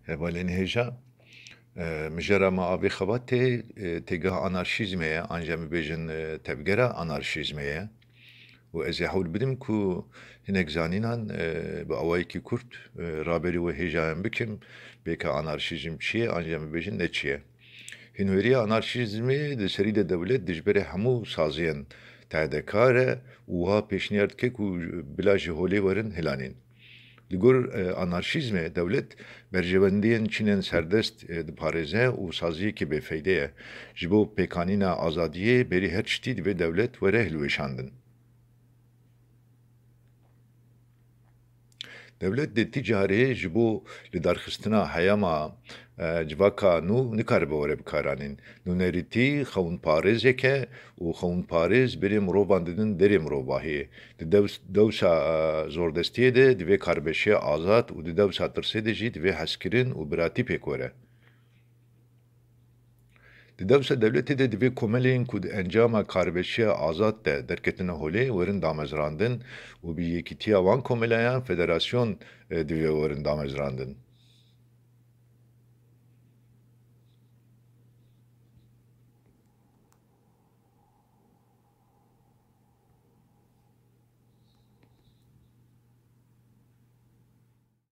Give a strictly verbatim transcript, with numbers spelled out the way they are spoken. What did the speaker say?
Hevalên hêja, e, mijara me a vê xebatê, e, têgeha anarşîzmê ye, an jî em bibêjin, e, tevgera anarşîzmê ye. Û ez ê hewl bidim ku hinek zanînan, e, bi awayekî kurt, e, raberî wê hêjayan bikim, bêka anarşîzm çi ye, an jî em bibêjin ne çi ye. Hînhêriya anarşîzmê di serî de dewlet dijberê hemû saziyên tehdekar e û wiha pêşniyar dike ku bila ji holê werin hilanîn. Li gor, e, anarşîzmê dewlet berjewendiyên çînên serdest, e, diparêze û saziyekî bêfeyde ye. Ji bo pêkanîna azadiyê berî her tiştî divê dewlet were hilweşandin. Dewlet dê ti carê ji bo lidarxistina heyama, e, civaka nû nikaribe were bikaranîn. Nûnerîtî xewnparêzek e û xewnparêz berê mirovan didin derê mirovahiyê. Di dews-, dewsa, e, zordestiyê de divê karbeşiya azad û di dewsa tirsê de jî divê hezkirin û biratî pêk were. Di dewsa dewletê de divê komelên ku di encama karbeşiya azad de derketine holê werin damezrandin û bi yekîtiya wan komelayan federasyon, e, divê werin damezrandin.